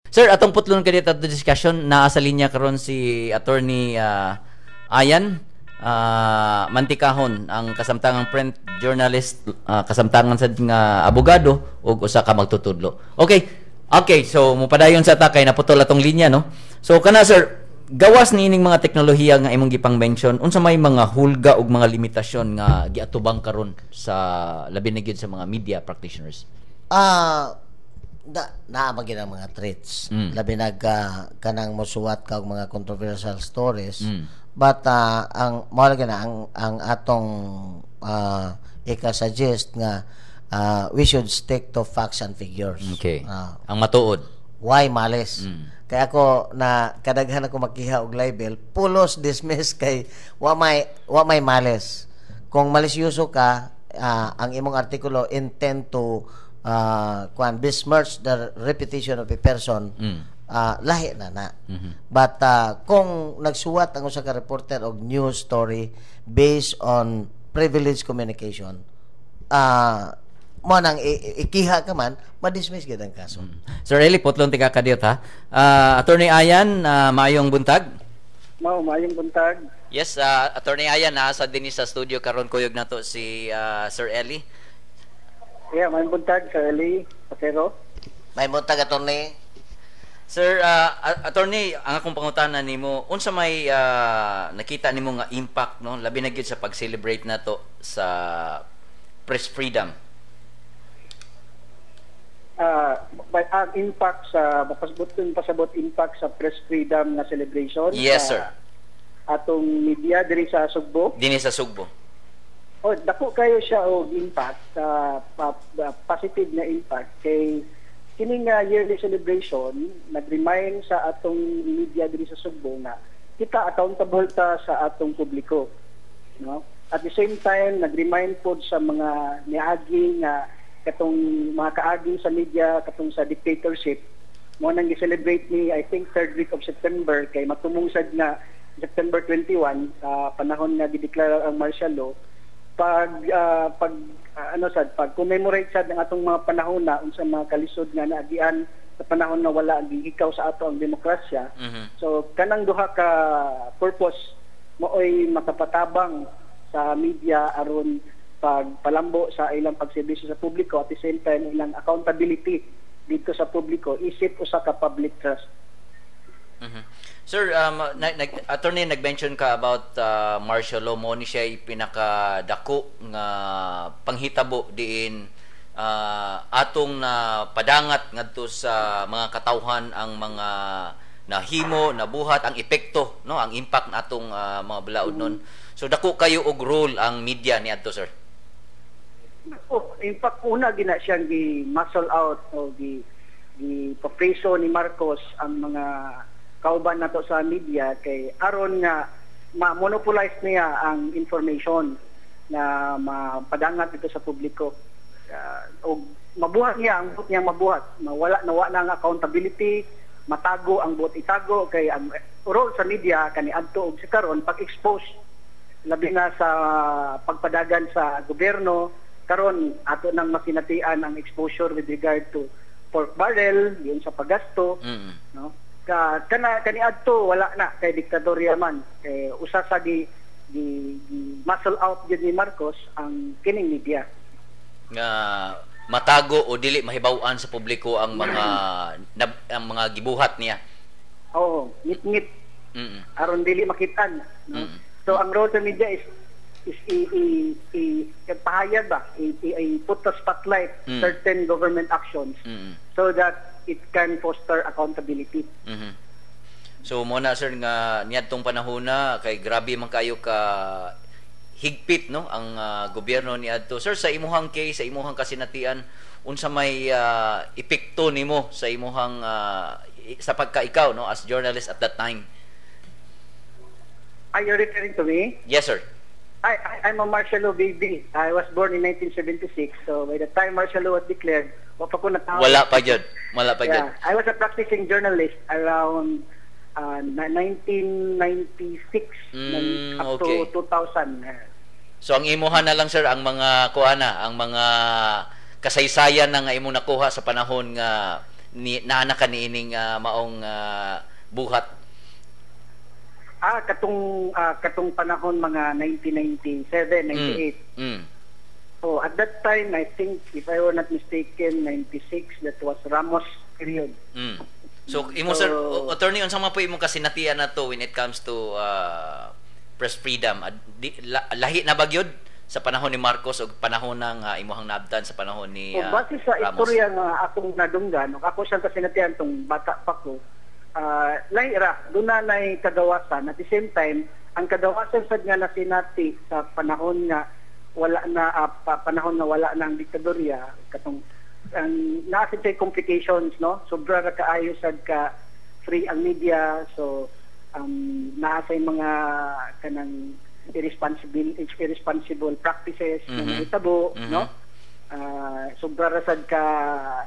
Sir, atong putlon kay dito discussion, naa sa linya karon si Attorney Ayan Mantikahon, ang kasamtangang print journalist, kasamtangan sad nga abogado ug usa ka magtutudlo. Okay. Okay, so mupadayon sa ta kay naputol atong linya, no. So kana, sir, gawas niining mga teknolohiya nga imong gipang mention, unsa may mga hulga ug mga limitasyon nga giatubang karon sa labi na gyud sa mga media practitioners? Na naa man gyud ang mga threats. Labi nag kanang mosuwat ka og mga controversial stories. But ang mao lagi na ang atong ika-suggest nga we should stick to facts and figures. Ang matuod. Why malice? Kaya ako na kadaghan ako makiha og libel, pulos dismiss kay wa may malice. Kung malisyoso ka, ang imong artikulo intend to kuan, besmirch the reputation of a person, lahi na na. But kung nagsuwat ang usa ka reporter og news story based on privileged communication, mo nang ikiha ka man, ma-dismiss gyud ang kaso. Sir Eli, putlon tika kadiyot ha. Attorney Ayan, maayong buntag. Mao, maayong buntag. Yes, Attorney Ayan, naa dinhi sa studio karon kuyog nato si Sir Eli. Yeah, maayong buntag, Sir Eli Pasero. May buntag, attorney. Sir, Attorney, ang akong pangutana nimo, unsa may nakita nimo nga impact, no, labi na gyud sa pag-celebrate nato sa press freedom? Ang impact sa mapasabot pasabot impact sa press freedom na celebration Yes, sa sir. atong media diri sa Sugbo. Dinhi sa Sugbo. Oh, dako kayo siya og impact sa positive na impact kay kini nga yearly celebration nag-remind sa atong media diri sa Sugbo nga kita accountable ta sa atong publiko, no? At the same time, nag-remind pod sa mga niagi nga katong mga kaagi sa media katong sa dictatorship. Mo nang gi-celebrate ni, I think, third week of September kay matumong sad na September 21 sa panahon nga gideklara ang martial law, pag ano sad, pag commemorate sad ang atong mga panahon na unsa mga kalisod nga naagian sa panahon nga wala gihikaw sa ato ang demokrasya. So kanang duha ka purpose maoy makapatabang sa media aron pagpalambo sa ilang pagserbisyo sa publiko, at the same time ilang accountability dito sa publiko isip usa ka public trust. Sir, attorney, nag-mention ka about martial law. Mo ni siya pinakadako nga panghitabo diin atong na padangat ngadto sa mga katawhan ang mga nahimo, nabuhat, ang epekto, no, ang impact natong mga balaod nun. So dako kayo og role ang media niadto, sir. Oh, in fact, una gina siyang gi muscle out o gi gi papreso ni Marcos ang mga kauban nato sa media kay aron nga ma-monopolize niya ang information na mapadangat dito sa publiko. Og mabuhat niya ang buot niyang mabuhat. Mawala nawa na ang accountability, matago ang buot itago kay ang role sa media kaniadto og si karon pag-expose, labi na sa pagpadagan sa gobyerno. Karon ato nang masinatian ang exposure with regard to pork barrel yun sa paggasto, no? Ka kana kaniadto wala na kay diktadorya man, kay usa sa gi muscle out gyud ni Marcos ang kining media. Nga matago o dili mahibaw-an sa publiko ang mga ang mga gibuhat niya. Oo, ngit-ngit aron dili makitaan, no? So ang role sa media is i pahayag ba, i put the spotlight certain government actions so that it can foster accountability. So mo na, sir, nga niadtong panahon na kay grabe man kayo ka higpit, no, ang gobyerno niadto. Sir, sa imuhang case, sa imuhang kasinatian, unsa may epekto nimo sa imuhang sa pagka ikaw, no, as journalist at that time? Are you referring to me? Yes, sir. I'm a martial law baby. I was born in 1976. So by the time martial law was declared, wa pa ko natawo. Wala pa gyud. Wala pa gyud. Yeah, I was a practicing journalist around 1996 up to 2000. So ang imuha na lang, sir, ang mga kuana, ang mga kasaysayan na nga imong nakuha sa panahon nga Ni naa na ka niining maong buhat? Ah, katong panahon mga 1997, 98. Oh, at that time, I think, if I were not mistaken, 96, that was Ramos period. So imo, sir, attorney, unsa man po imong kasinatian na to when it comes to press freedom? Lahi na ba gyud sa panahon ni Marcos o panahon ng imuhang naabtan sa panahon ni So, base sa Ramos? Istorya nga akong nadunggan, ug ako siyang kasinatian tong bata pa ko, lahi ra, duna nay kagawasan. At the same time, ang kagawasan sad nga nasinati sa panahon nga wala na panahon nga wala na ang diktadorya, katong ang naa sad complications, no? Sobra ra kaayo sad ka free ang media, so naa say mga kanang irresponsible irresponsible practices na nahitabo, no? Sobra ra sad ka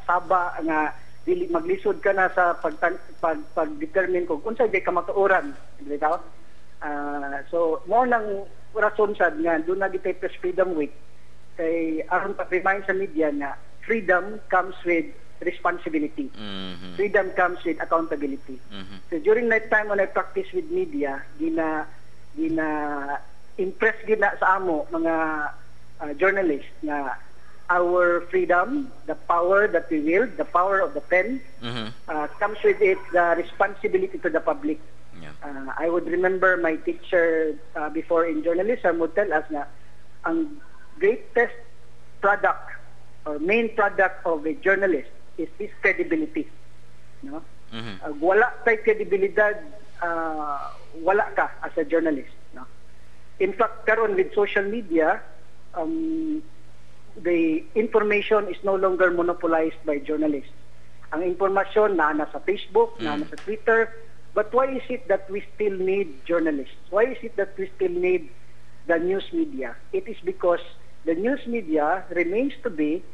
saba nga dili maglisod ka na sa pag pag-determine kung unsa di ka matuoran, di ba? So mo nang rason sad nga duna gitay Press Freedom Week kay aron pa-remind sa media nga freedom comes with responsibility. Freedom comes with accountability. So during that time when I practice with media, gina impress gina sa amo mga journalist nga our freedom, the power that we wield, the power of the pen, comes with it the responsibility to the public. I would remember my teacher before in journalism would tell us na ang greatest product or main product of a journalist is his credibility. No? Wala kay kredibilidad, wala ka as a journalist. No? In fact, karon with social media, the information is no longer monopolized by journalists. Ang impormasyon naa na sa Facebook, naa na sa Twitter. But why is it that we still need journalists? Why is it that we still need the news media? It is because the news media remains to be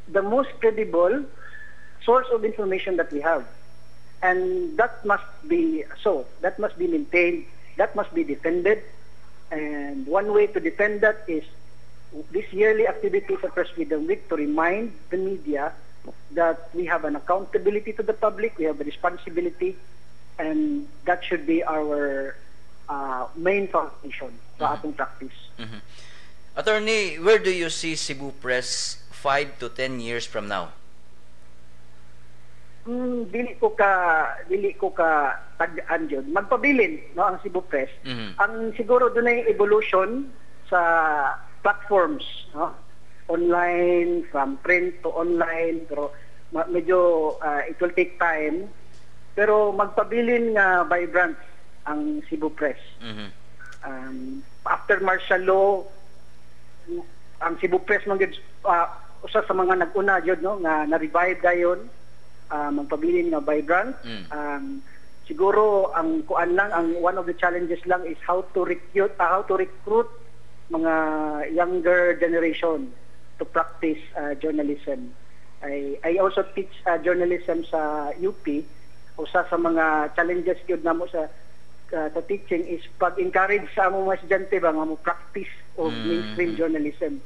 the most credible source of information that we have. And that must be so. That must be maintained. That must be defended. And one way to defend that is this yearly activity for Press Freedom Week to remind the media that we have an accountability to the public, we have a responsibility, and that should be our main foundation sa atong practice. Attorney, where do you see Cebu Press 5 to 10 years from now? Dili ko ka tag-an jud. Magpabilin, no, ang Cebu Press. Ang siguro dunay evolution sa platforms, no? Online, from print to online, pero medyo it will take time. Pero magpabilin nga vibrant ang Cebu Press. After martial law, ang Cebu Press man gyud usa sa mga nag-una gyud, no, nga na-revive dayon, magpabilin nga vibrant. Siguro ang kuan lang, ang one of the challenges lang is how to recruit mga younger generation to practice journalism. I also teach journalism sa UP. Usa sa mga challenges gyud namo sa teaching is pag-encourage sa among mga estudyante ba nga mo practice og mainstream journalism.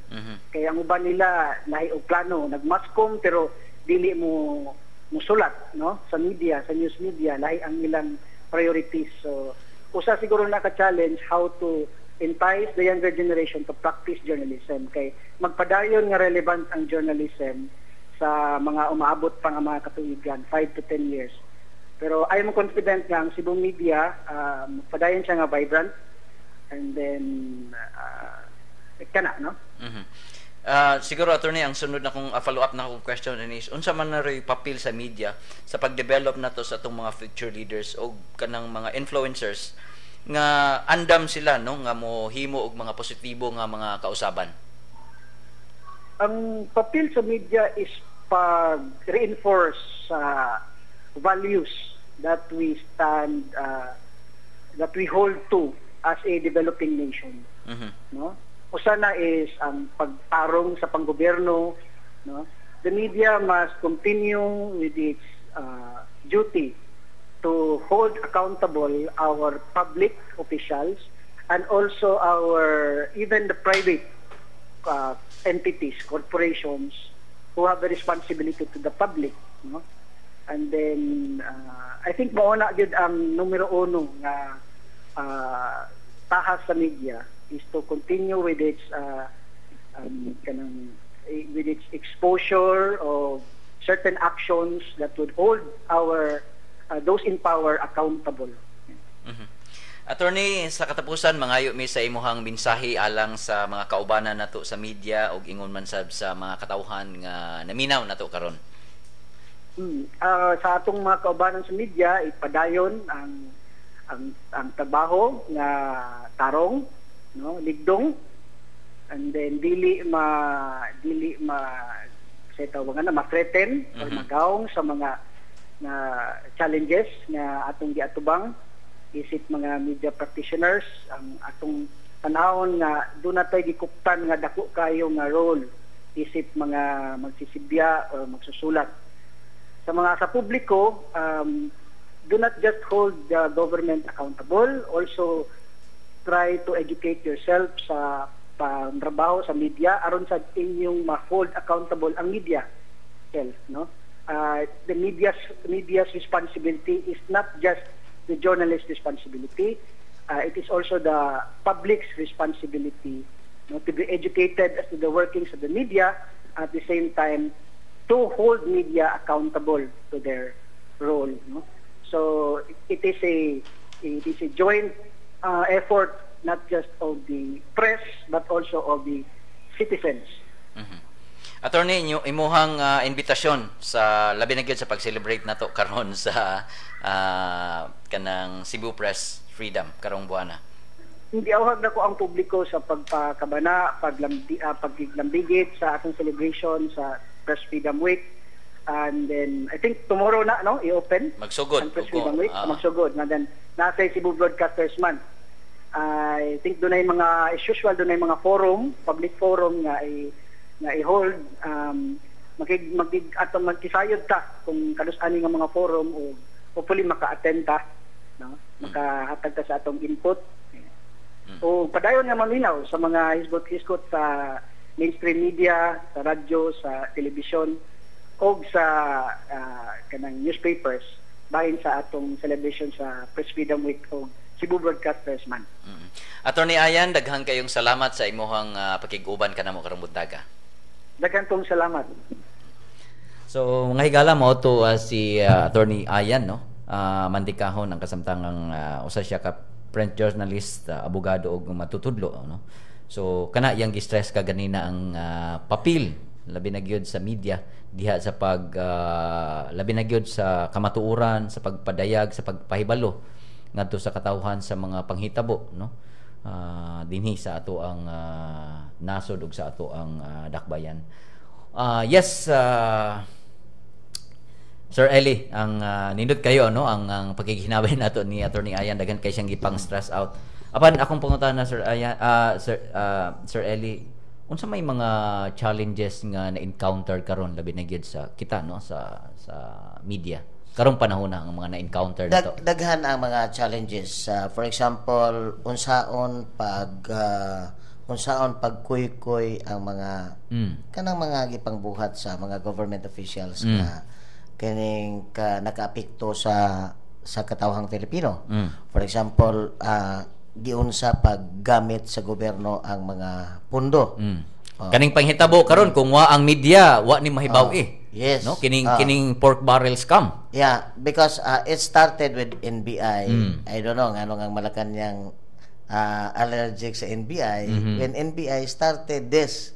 Kaya ang uban nila lahi og plano, nag-masscom pero dili mo musulat, no, sa media, sa news media, lahi ang ilang priorities. So usa siguro na ka challenge, how to entice the younger generation to practice journalism kay magpadayon nga relevant ang journalism sa mga umaabot pa nga mga katuigan, 5 to 10 years. Pero I am confident nga ang Cebu media, padayon siya nga vibrant and then kana, no. Siguro, attorney, ang sunod na kong follow up na akong question is unsa man na ro'y papel sa media sa pag-develop na to sa atong mga future leaders o kanang mga influencers nga andam sila, no, nga mo himo og mga positibo nga mga kausaban? Ang papel sa media is pag-reinforce sa values that we stand that we hold to as a developing nation, no? Usa na is ang pagtarong sa panggobyerno, no? The media must continue with its duty to hold accountable our public officials and also our even the private entities, corporations who have a responsibility to the public, no? And then I think mao na gyud ang numero uno nga tahas sa media is to continue with its kanang with its exposure of certain actions that would hold our those in power accountable. Attorney, sa katapusan, mangayo mi sa imuhang mensahe alang sa mga kaubanan nato sa media ug ingon man sab sa mga katawhan nga naminaw nato karon. Sa atong mga kaubanan sa media, ipadayon ang trabaho nga tarong, no, ligdong, and then dili ma sa tawagan na ma-threaten or magawong sa mga na challenges nga atong giatubang isip mga media practitioners. Ang atong tanawon nga duna tay gikuptan nga dako kayo nga role isip mga magsisibya or magsusulat. Sa mga sa publiko, do not just hold the government accountable, also try to educate yourself sa pantrabaho sa media aron sa inyong ma-hold accountable ang media self, no? The media's responsibility is not just the journalist's responsibility, it is also the public's responsibility, no, to be educated as to the workings of the media, at the same time to hold media accountable to their role, no? So it is a joint effort, not just of the press but also of the citizens. Attorney, inyo imuhang imbitasyon sa labi na gyud sa pag-celebrate nato karon sa kanang Cebu Press Freedom karong buwana. Giawhag nako ang publiko sa pagpakabana, paglambigit sa atong celebration sa Press Freedom Week. And then I think tomorrow na, no, i-open Magsugod. ang Press Freedom Week, magsugod. And then nasa Cebu Broadcasters Month. I think dunay mga, as usual, dunay mga forum, public forum nga i-hold. Makig magig atong magkisayod ta kung kanus ani nga mga forum o hopefully maka-attend ta, no, makahatag ta sa atong input. O padayon nga maminaw sa mga hisgot-hisgot sa mainstream media, sa radyo, sa telebisyon og sa kanang newspapers bahin sa atong celebration sa Press Freedom Week o Cebu Broadcasters Month. Attorney Ayan, daghang kayong salamat sa imuhang pakig-uban kanamo karong buntaga. Daghan pong salamat. So, mga higala, mao to si Attorney Ayan, no? Mandikahon ang kasamtangang usa siya ka print journalist, abogado ug matutudlo, no? So, kana yang gi-stress ka ganina ang papel labi na gyud sa media diha sa pag labi na gyud sa kamatuoran, sa pagpadayag, sa pagpahibalo ngadto sa katawhan sa mga panghitabo, no, dinhi sa ato ang nasod ug sa ato ang dakbayan. Yes, Sir Eli, ang nindot kayo, no, ang pagkikinabay nato ni Attorney Ayan, daghan kay siyang gipang stress out. Apan akong pangutana, Sir Ayan, Sir Eli, unsa may mga challenges nga na-encounter karon labi na gyud sa kita, no, sa media? Karong panahon na ang mga na-encounter nato. Daghan ang mga challenges. For example, unsaon pagkuykoy ang mga kanang mga gipangbuhat sa mga government officials nga kining ka nakaapekto sa katawhang Pilipino. For example, giunsa paggamit sa gobyerno ang mga pundo. Kaning panghitabo karon, kung wa ang media, wa ni mahibaw eh. No, kining kining pork barrel scam. Yeah, because it started with NBI. I don't know ngano ang Malacanang allergic sa NBI. When NBI started this,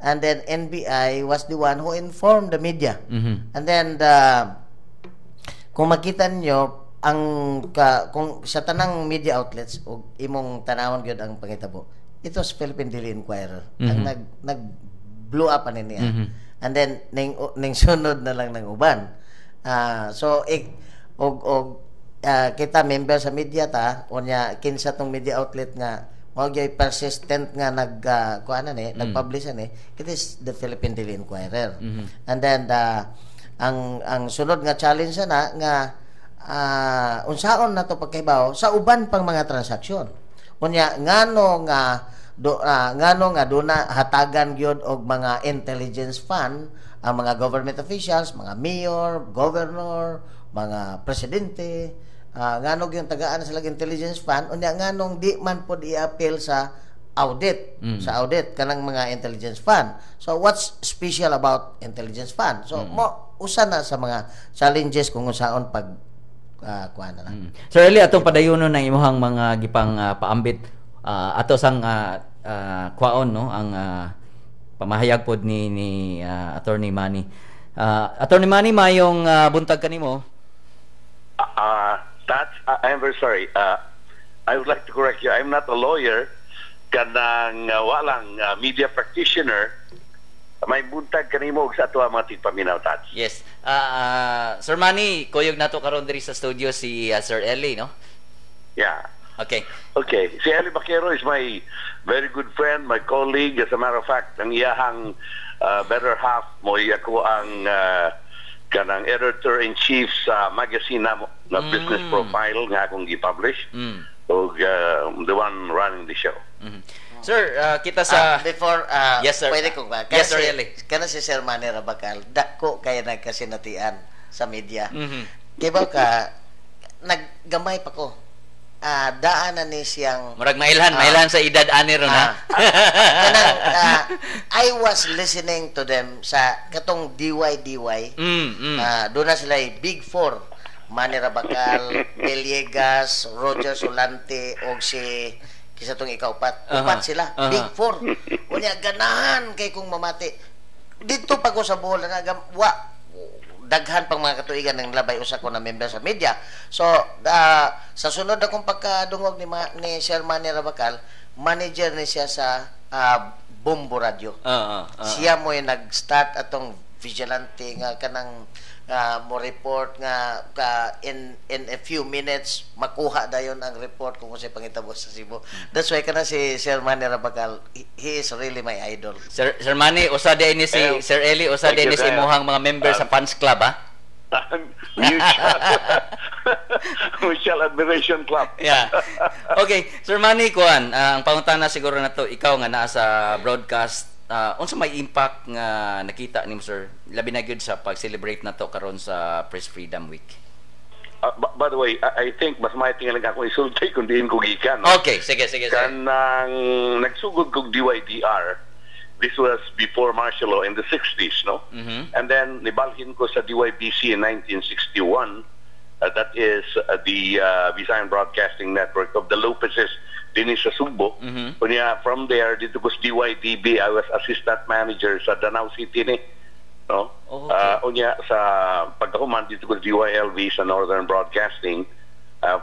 and then NBI was the one who informed the media. And then kung makita niyo ang kung sa tanang media outlets ug imong tanawon gyud ang pangitabo, it was Philippine Daily Inquirer ang nag nag blow up ani niya. And then ning sunod na lang ng uban. So og og kita member sa media ta, unya kinsa tong media outlet nga mao gyud persistent nga nag kuan ni, nag-publish ani, it is the Philippine Daily Inquirer. And then the ang sunod nga challenge na nga unsaon na to pagkahibaw sa uban pang mga transaksyon. Unya ngano nga duna hatagan gyud og mga intelligence fund Ang mga government officials, mga mayor, governor, mga presidente, nganong yung tagaan sila intelligence fund, unya nganong di man pod i-appeal sa audit kanang mga intelligence fund? So what's special about intelligence fund? So mo usa na sa mga challenges kung unsaon pag kuan na lang. Sir Eli, atong padayonon ng imuhang mga gipang paambit, ato sang kwaon, no, ang pamahayag pod ni Attorney Manny. Attorney Manny, mayong buntag kanimo. I'm very sorry. I would like to correct you. I'm not a lawyer. Kanang walang media practitioner. May buntag kanimo ug sa ato ang mga tigpaminaw, Tats. Yes. Sir Manny, kuyog nato karon diri sa studio si Sir Eli, no? Yeah. Okay. Okay. Si Eli Baquero is my very good friend, my colleague. As a matter of fact, ang iyahang better half mo ako ang kanang editor-in-chief sa magazine namo na Business Profile nga akong gi-publish. Ug the one running the show. Sir, kita sa Ah, before Yes, sir. Pwede ko ba? Yes, sir, si, Eli. Kana si Sir Manny Rabacal, dako kay nagkasinatian sa media. Kay ba ka naggamay pa ko. Daan na ni siyang Murag mailhan, mailhan sa edad ani ron ha. Kanang, I was listening to them sa katong DYDY. Doon na sila ay Big Four. Manny Rabacal, Villegas, Roger Solante, og si kisa tong ikaupat. Upat sila. Big Four. Unya ganahan kay kong mamati. Dito pa ko sa Bohol na wa daghan pang mga katuigan ng labay usa ko na member sa media. So, sa sunod akong pagkadungog ni Sir Manny Rabacal, manager ni siya sa Bombo Radio. Siya mo yung nag-start atong vigilante nga kanang mo report nga ka in a few minutes makuha dayon ang report kung unsay pangitabo sa Cebu. That's why kana si Sir Manny Rabacal, he is really my idol. Sir Manny, usa din ni si Eh, Sir Eli, usa thank din you, ni si sir. imuhang mga member sa fans club, ha? Mutual Admiration Club. Yeah. Okay, Sir Manny, kuan, ang pangutana siguro na to, ikaw nga naa sa broadcast, unsa may impact nga nakita nimo, sir, labi na gyud sa pag-celebrate na to karon sa Press Freedom Week? By the way, I think mas may tingaling ako isulti kung diin ko gikan, no? Okay, sige sige sir. Kanang nagsugod kog DYDR, this was before martial law in the 60s, no? And then nibalhin ko sa DYBC in 1961. That is the Visayan Broadcasting Network of the Lopezes dinhi sa Sugbo. Unya from there dito ko sa DYDB, I was assistant manager sa Danao City ni. No? Unya sa pagkahuman dito ko sa DYLV sa Northern Broadcasting.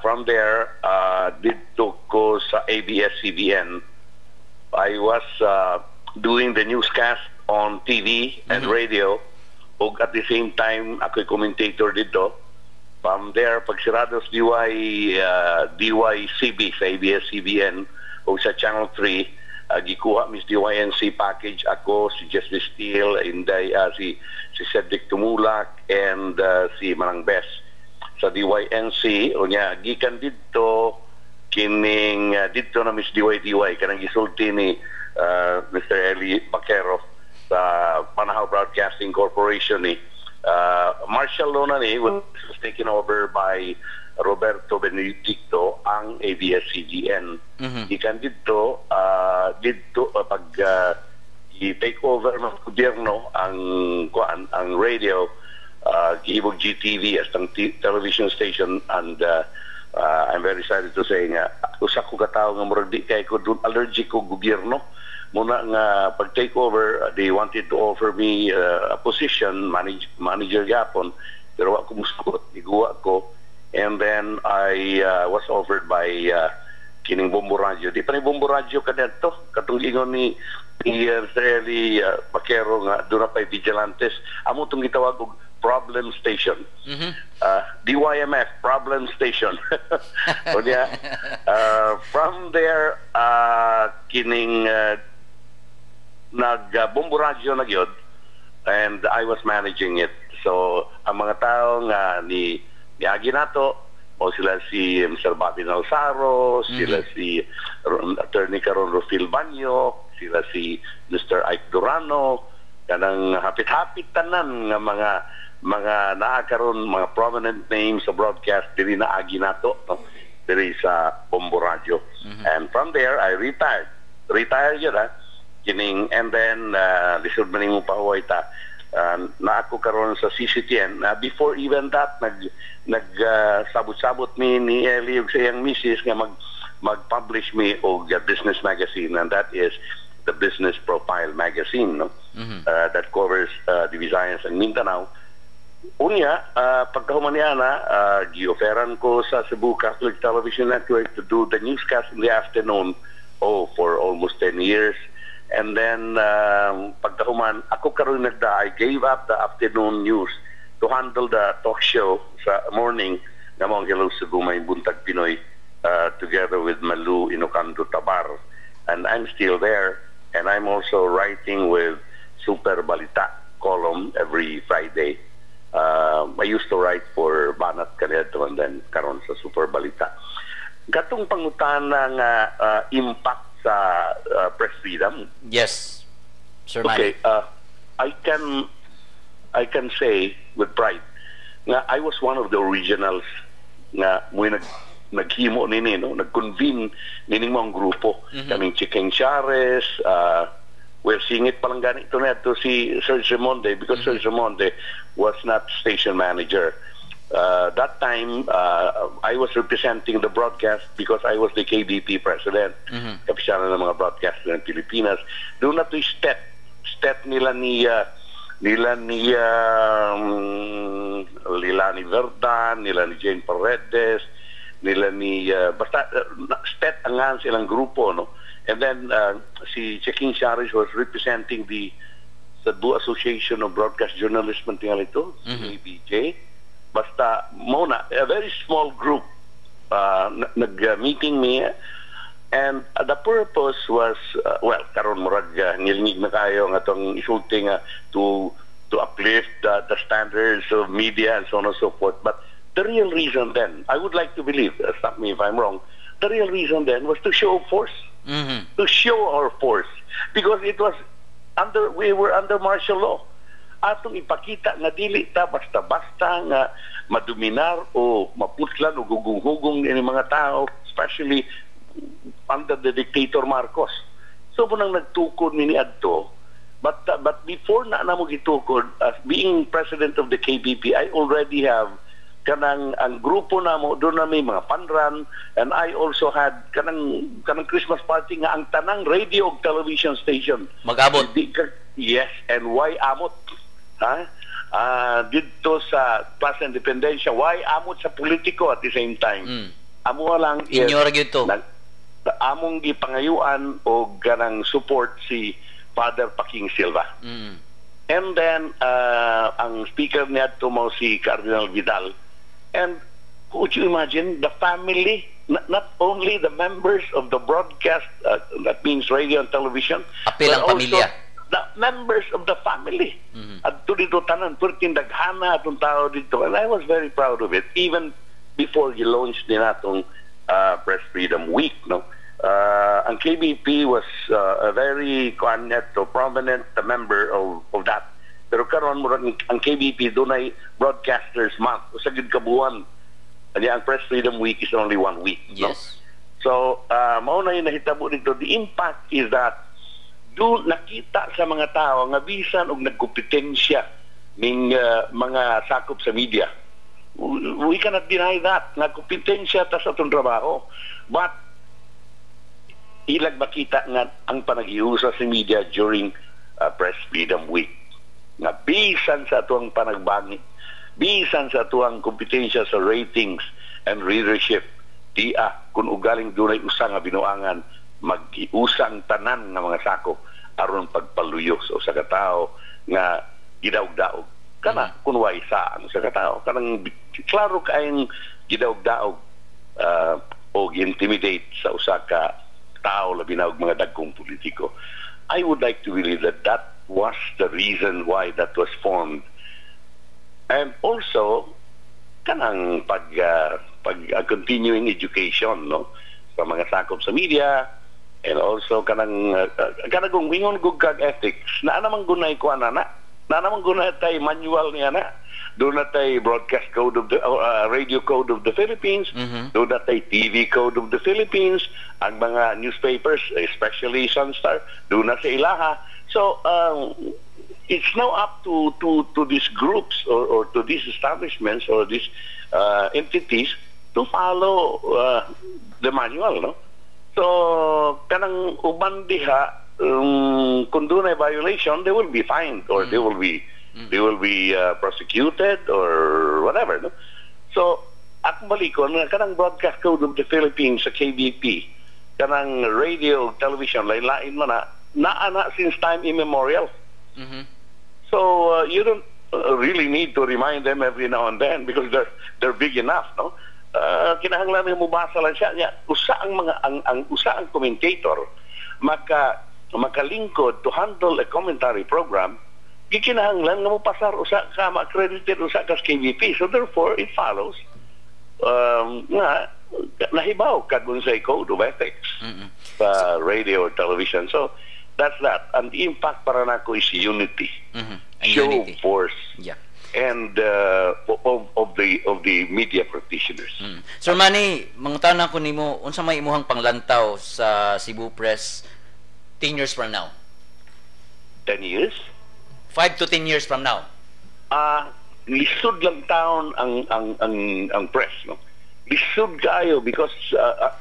From there dito ko sa ABS-CBN. I was doing the newscast on TV and radio ug at the same time ako'y commentator dito. From there, pag sirado sa DYCB sa ABS-CBN o sa Channel 3, gikuha mis DYNC package ako, si Jesse Steele, Inday, si Cedric Tumulak, and si Manang Bes sa DYNC. Unya, gikan dito, kining dito na mis DYDY, kanang gisulti ni Mr. Eli Baquero sa Banahaw Broadcasting Corporation ni martial law na ni was taken over by Roberto Benedicto ang ABS-CBN. Gikan dito pag i-take over ng gobyerno ang kuan, ang radio, gihimog GTV as ang television station and I'm very sorry to say nga usa ko ka tawo nga murag di kay ko dun allergic ko gobyerno muna nga pag take over, they wanted to offer me a position, manager gyapon, pero wa ko musugot, iguwa ko. And then I was offered by kining Bombo Radio. Di pa ni Bombo Radio kadto katong ingon ni Sir Eli Baquero nga doon na pa'y vigilantes, amo tong gitawag og problem station. DYMF problem station. Unya from there kining nag Bombo Radio na gyud and I was managing it. So ang mga tao nga ni niagi nato o sila si Mr. Bobby Nalzaro, sila si Attorney Caron Rofil Banyo, sila si Mr. Ike Durano, Kanang hapit-hapit tanan nga mga naa karon, mga prominent names sa broadcast, diri na agi nato, no? Diri sa Bombo Radio. And from there I retired. Retired yun ah. Kining and then lisod man nimo pahuway ta. Na ako karon sa CCTN. Before even that, nag nag sabot-sabot mi ni Eli ug sa iyang misis nga mag-publish mi og business magazine, and that is the Business Profile magazine, no? That covers the Visayas and Mindanao. Unya, pagkahuman niya na, gi-offeran ko sa Cebu Catholic Television Network to do the newscast in the afternoon, oh, for almost 10 years. And then, pagkahuman, ako karon nagda, I gave up the afternoon news to handle the talk show sa morning nga mao ang Hello Cebu, Maayong Buntag Pinoy, together with Malu Inocando Tabar. And I'm still there. And I'm also writing with Super Balita column every Friday. I used to write for Banat kaniadto and then karon sa Super Balita. Katong pangutana nga impact sa press freedom. Yes. Sir Manny. Okay, I can say with pride nga I was one of the originals nga mo naghimo nini, no, nag-convene nining mga grupo. Kaming Chicken Chares, well, singit pa lang ganito na to si Serge Ramonde because Serge Ramonde was not station manager. That time, I was representing the broadcast because I was the KBP president. Kapisanan ng mga broadcaster ng Pilipinas. Doon na to step nila ni Lilani Verdan, nila ni Jane Paredes, nila ni basta step ang nga silang grupo, no? And then si Cheking Charis was representing the Cebu Association of Broadcast Journalists man tingali ito, ABJ. Basta mao na a very small group nag-meeting mi and the purpose was well, karon murag ngilngig na kayo nga atong isulti nga to uplift the standards of media and so on and so forth, but the real reason then, I would like to believe, stop me if I'm wrong, the real reason then was to show force, to show our force because it was under we were under martial law. Atong ipakita nga dili ta basta-basta nga madominar o maputlan o gugong-hugong ini mga tao, especially under the dictator Marcos. So nang nagtukod mi ni adto, but before na namo gitukod, as being president of the KBP, I already have kanang ang grupo namo doon na may mga fun run, and I also had kanang Christmas party nga ang tanang radio ug television station Mag-abot. Yes, and why amot? Ha? Didto sa Plaza Independencia, why amot sa politiko at the same time? Amo lang is Inyo ra gyud to. Among gipangayuan og kanang support si Father Paking Silva. And then ang speaker niya mao si Cardinal Vidal. And could you imagine the family, not only the members of the broadcast, that means radio and television, Apil ang but also pamilya. The members of the family. At dito tanan, perting daghana atong tao dito. And I was very proud of it, even before gi-launch din atong Press Freedom Week. No? Ang KBP was a very kuan to, prominent member of that. Pero karon murag ang KBP dunay Broadcasters Month. Usa gyud ka buwan. Anya ang Press Freedom Week is only one week. No? Yes. So, mao na yung nahitabo dito. The impact is that do nakita sa mga tao nga bisan og nagkompetensya ning mga sakop sa media. We cannot deny that. Nga kompetensya ta sa atong trabaho. But ilag makita nga ang panaghiusa sa media during Press Freedom Week. Nga bisan sa atuang panagbangi, bisan sa atuang kompetensya sa ratings and readership, di kung ugaling dunay usa nga binuangan, mag-iusang tanan nga mga sakop aron pagpaluyo sa usa ka tawo nga gidaog-daog. Kana kun way sa ang usa ka tawo, kanang klaro kaayong gidaog-daog o gi-intimidate sa usa ka tao, labi na og mga dagkong politiko. I would like to believe that that was the reason why that was formed. And also kanang pag continuing education, no, sa mga sakop sa media. And also kanang kung ingon gud kag ethics, naa naman gunay kuan ana. Naa naman gunay tay manual niya na. Duna tay broadcast code of the radio code of the Philippines, duna tay TV code of the Philippines, ang mga newspapers, especially Sunstar, duna sa ilaha. So it's now up to these groups or to these establishments or these entities to follow the manual, no? So kanang uban diha, kung dunay violation, they will be fined or they will be prosecuted or whatever, no? So akong balikon nga kanang broadcast code of the Philippines sa KBP, kanang radio, television, lain-lain man na, naa na since time immemorial. So you don't really need to remind them every now and then because they're big enough, no? Kinahanglan mo mubasa lang siya. Nya, usa ang mga ang usa ang commentator makalingkod to handle a commentary program, gikinahanglan nga mo pasar usa ka ma-accredited usa ka sa KBP. So therefore it follows nga nahibaw kag unsay code of ethics sa radio or television. So that's that. And the impact para nako is unity. And Show unity. Force and of the media practitioners. Sir Manny, mangutana ko nimo, unsa may imuhang panglantaw sa Cebu Press 10 years from now? 10 years? 5 to 10 years from now. Ah, lisod lang taon ang press, no? Lisod kaayo because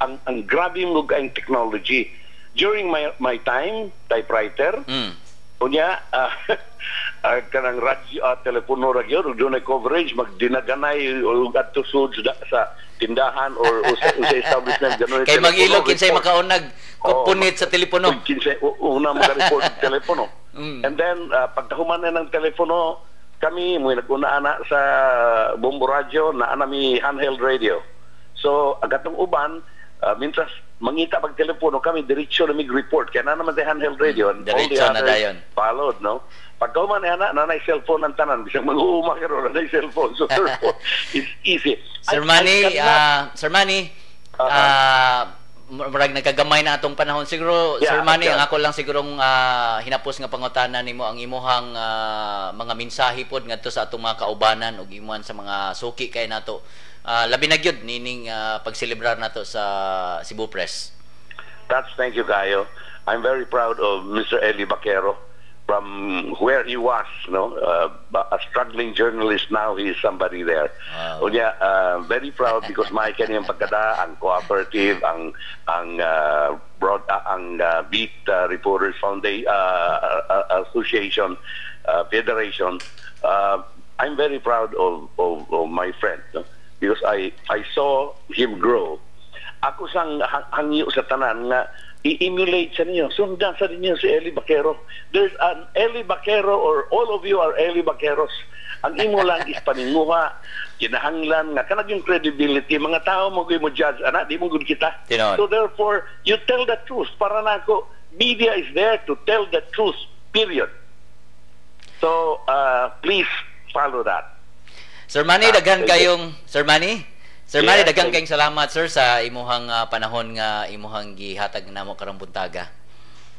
ang grabe mo ang technology. During my time, typewriter, unya kanang radyo, telepono ra gyud, ug dunay coverage, magdinaganay o adto sud sa tindahan or sa establishment ganun. Kay mag-ilog kinsay makaunag punit sa telepono. Kung kinsay una maka-report og telepono. And then pagkahuman na ng telepono, kami mo nag-una na sa Bombo Radio na mi handheld radio. So ang katong uban, mintras mangita pag telepono, kami diretso na mig report kay na naman sa handheld radio and all the Diretso na others dayon. Followed, no? Pagkahuman na nanay cellphone ang tanan, bisag mag-uuma karon nanay cellphone. So therefore it's easy. Sir I Manny, cannot- Sir Manny, murag nagkagamay na atong panahon. Siguro, Sir Manny, ang ako lang sigurong hinapos nga pangutana nimo ang imuhang mga mensahe pod ngadto sa atong mga kaubanan ug imuhan sa mga suki kay nato. Labi na gyud nining pagselebrar nato sa Cebu Press. That's thank you, kaayo. I'm very proud of Mr. Eli Baquero from where he was, no, a struggling journalist. Now he is somebody there. Unya, very proud because may kaniyang pagkada ang cooperative, ang broad, ang Beat Reporters Foundation Association, Federation. I'm very proud of my friend, no? Because I saw him grow. Ako sang hangyo sa tanan nga i-emulate sa ninyo. Sundan sa ninyo si Eli Baquero. There's an Eli Baquero or all of you are Eli Baqueros. Ang imo lang is paninguha, kinahanglan nga kanang yung credibility, mga tao mo mo judge ana, di mo gud kita. Tinuod. So therefore, you tell the truth. Para nako, media is there to tell the truth. Period. So, please follow that. Sir Manny, Ah, daghan thank you. kayong Sir Manny. Sir Manny, daghan thank kayong salamat, sir, sa imuhang panahon nga imuhang gihatag namo karong buntaga.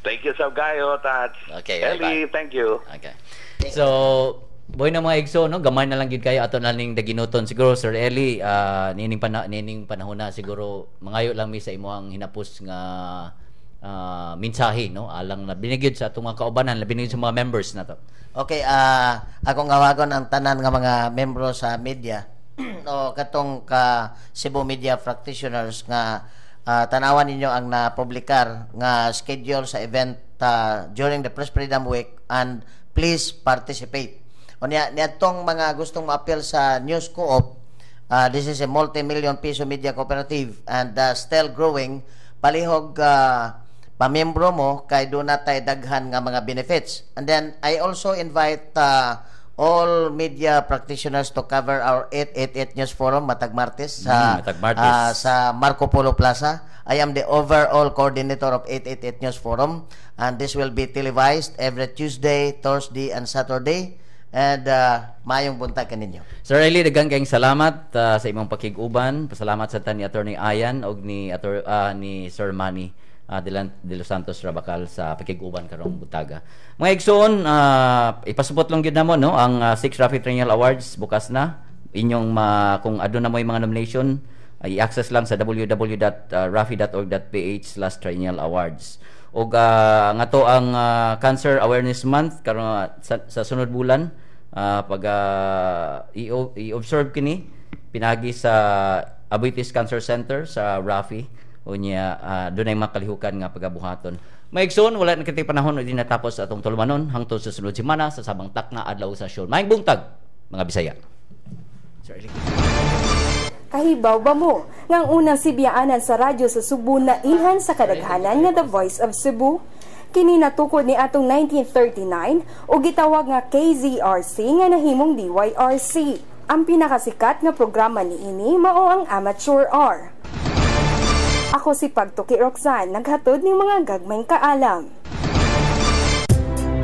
Thank you sa kaayo, Tats. Okay, Eli, bye-bye. Thank you. Okay. So, boy na mga igso, no, gamay na lang gid kayo ato na ning daginuton siguro. Sir Eli, nining panahon na siguro mangayo lang mi sa imuhang hinapos nga mensahe, no, alang na binigid sa atong mga kaubanan, labi na gyud sa mga members na to. Okay, akong awagon ang tanan nga mga membro sa media o katong ka Cebu Media Practitioners nga tanawan ninyo ang napublikar nga schedule sa event during the Press Freedom Week and please participate. Unya niadtong mga gustong ma-appeal sa News Co-op, this is a multi-million peso media cooperative and still growing. Palihog pamembro mo kay duna tay daghan nga mga benefits. And then I also invite all media practitioners to cover our 888 News Forum matag Martes sa Matag Martes. Sa Marco Polo Plaza. I am the overall coordinator of 888 News Forum and this will be televised every Tuesday, Thursday and Saturday. And maayong buntag kaninyo. Sir Eli, daghan kayong salamat sa imong pakig-uban. Pasalamat sa tan ni Attorney Ayan og ni Sir Manny. De Los Santos Rabacal sa pakig-uban karong buntaga. Mga igsoon, ipasupot lang gyud namo, no, ang 6 Raffy Triennial Awards bukas na. Inyong kung aduna mo mga nomination, i-access lang sa www.raffy.org.ph/triennialawards. Ug nga to ang Cancer Awareness Month karon sa sunod bulan, pag i-observe kini pinagi sa Aboitiz Cancer Center sa Raffy. Unya dunay mga kalihukan nga pagabuhaton. Mga igsoon, wala na kitay panahon o di natapos atong tulumanon hangtod sa sunod semana sa sabang takna, adlaw, sasyon. Maayong buntag, mga Bisaya. Sir Eli. Kahibaw ba mo nga ang unang sibiyaanan sa radyo sa Subo nailhan sa kadaghanan nga The Voice of Cebu? Kini natukod ni atong 1939 o gitawag nga KZRC nga nahimong DYRC. Ang pinakasikat nga programa niini mao ang Amateur Hour. Ako si Pagtuki Roxanne, naghatod ng mga gagmayng kaalam.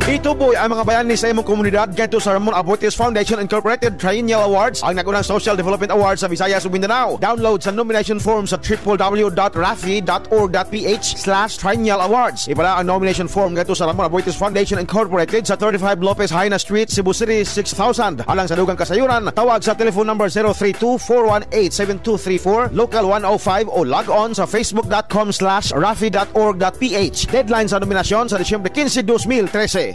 Ituboy ang mga bayani sa imong komunidad ngadto sa Ramon Aboitiz Foundation Incorporated Triennial Awards, ang nagunang Social Development Awards sa Visayas ug Mindanao. Download sa nomination form sa www.raffy.org.ph/triennialawards. Ipadala ang nomination form ngadto sa Ramon Aboitiz Foundation Incorporated sa 35 Lopez Jaena Street, Cebu City 6000. Alang sa dugang kasayuran, tawag sa telephone number 032-418-7234, local 105, o log on sa facebook.com/raffy.org.ph. Deadline sa nominasyon sa Disyembre 15, 2013.